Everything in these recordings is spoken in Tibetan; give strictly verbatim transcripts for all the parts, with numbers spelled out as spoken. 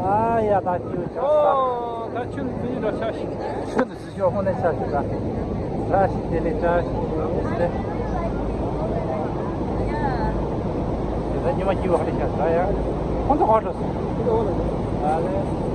ཨ་ཡ། ད་ཁྱོད་ཆགས་ས། ཨོ། ད་ཁྱོད་ཚུར་འགྲོ་ཆགས་ཤིག་ཁྱོད་ཚུར་ཤོག་ཧོ་ནས་ཆགས་ཤིག་ད། བཀྲ་ཤིས་བདེ་ལེགས། བཀྲ་ཤིས་བདེ་ལེགས། དེ་ད་ཉི་མ་སྐྱིད་པ་ཧ་ལས་ཤག་ད་ཡ། ཁོང་ཚོ་ག་པར་འགྲོ་སོང་། ཨ་ལེ།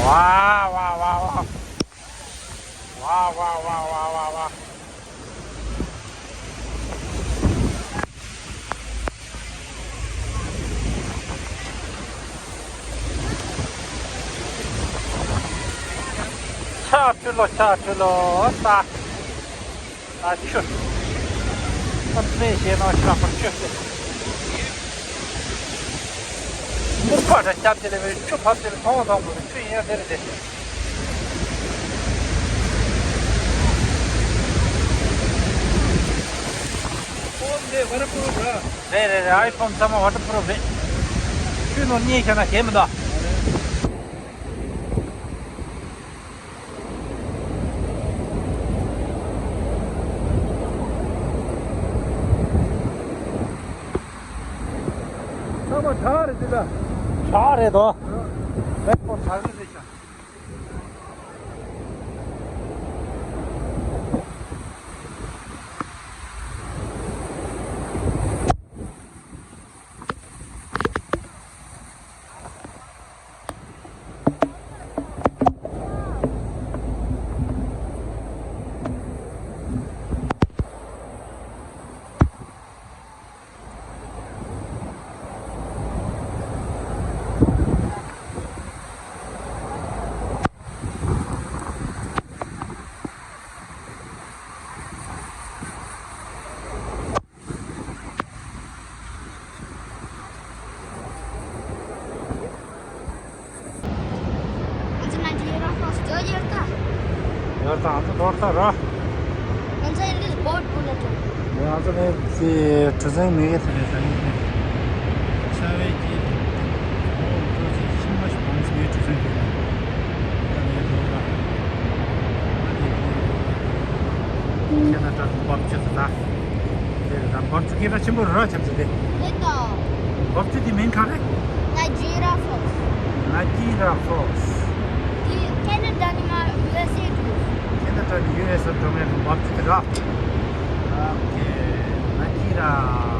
ཝ་ཝ་ཝ་ཝ། ཝ་ཝ་ཝ་ཝ་ཝ་ཝ། ཆར་ཆུ་ལོ། ཆར་ཆུ་ལོ། ས། ཨ་ཆུ། ཨ་ནི་ཞེ་ན་ཆར་པར་ཆུ་སྟེ། མུ་ཁ་ར་སྐྱབས་དེ་ལས་ཆུ་བབས་དེ་ལས་མཐོང་མཐོང་དགོས། ཆུ་ཡིན་ཡང་དེ་རེད་དེ། དེ་ཝ་ཊར་པུ་རུབ་ར། རེད་རེད་རེད། ཨའི་ཕོན་ཚང་མ་ཝ་ཊར་པུ་རུབ་རེད། ཆུའི་ནང་རྙེད་ཤག་ན་གལ་མི་འདུག་ཚང་མ་བྲག་རེད་འདི་ད། བྲག་རེད་དོ། ཨའི་ཕོན་བྲག་རེད་ཤག་ང་ཚོ་ནཱ་ཇི་ར་ཕོལ་སི་འགྲོ་ཡོད་ད། ཡོད་ད། ང་ཚོ་འགྲོ་ད་ར། ང་ཚོ་ཨིན་ལིཤ་བོ་ཊི་བུ་ལ་འགྲོ། ང་ཚོ་ནས་ཅི་གྲུ་གཟིངས་མེད་ཀྱི་ཐ་ནས་ད་ནི་ཤ་བའི་གི་འོ་འགྲོ་ཅིག་ཤིང་མ་ཞིག་བང་སི་མེད་གྲུ་གཟིངས་དེ་ལ་ད་ནས་འགྲོ་ད། ཁེ་ན་ཌ་འབབ་ཆུ་དེ་ད། དེ་རེད་ད། འབབ་ཆུ་གད་པ་ཆེན་པོ་རེད་ར། ཆབ་ཆ་དེ། རེད་ད། འབབ་ཆུ་དེ་མིང་ག་རེ། ནཱ་ཇི་ར་ཕོལ་སི། ནཱ་ཇི་ར་ཕོལ་སི། དེ་ཁེ་ན་ཌ་ནི་མར་ཡུ་ཨེས་ཨེ་འགྲོ། ཁེ་ན་ཌ་ནས་ཡུ་ཨེས་ཨེ་འགྲོ་མཁན་གྱི་འབབ་ཆུ་དེ་ར། ཨོ་ཁེ། ནཱ་ཇི་ར།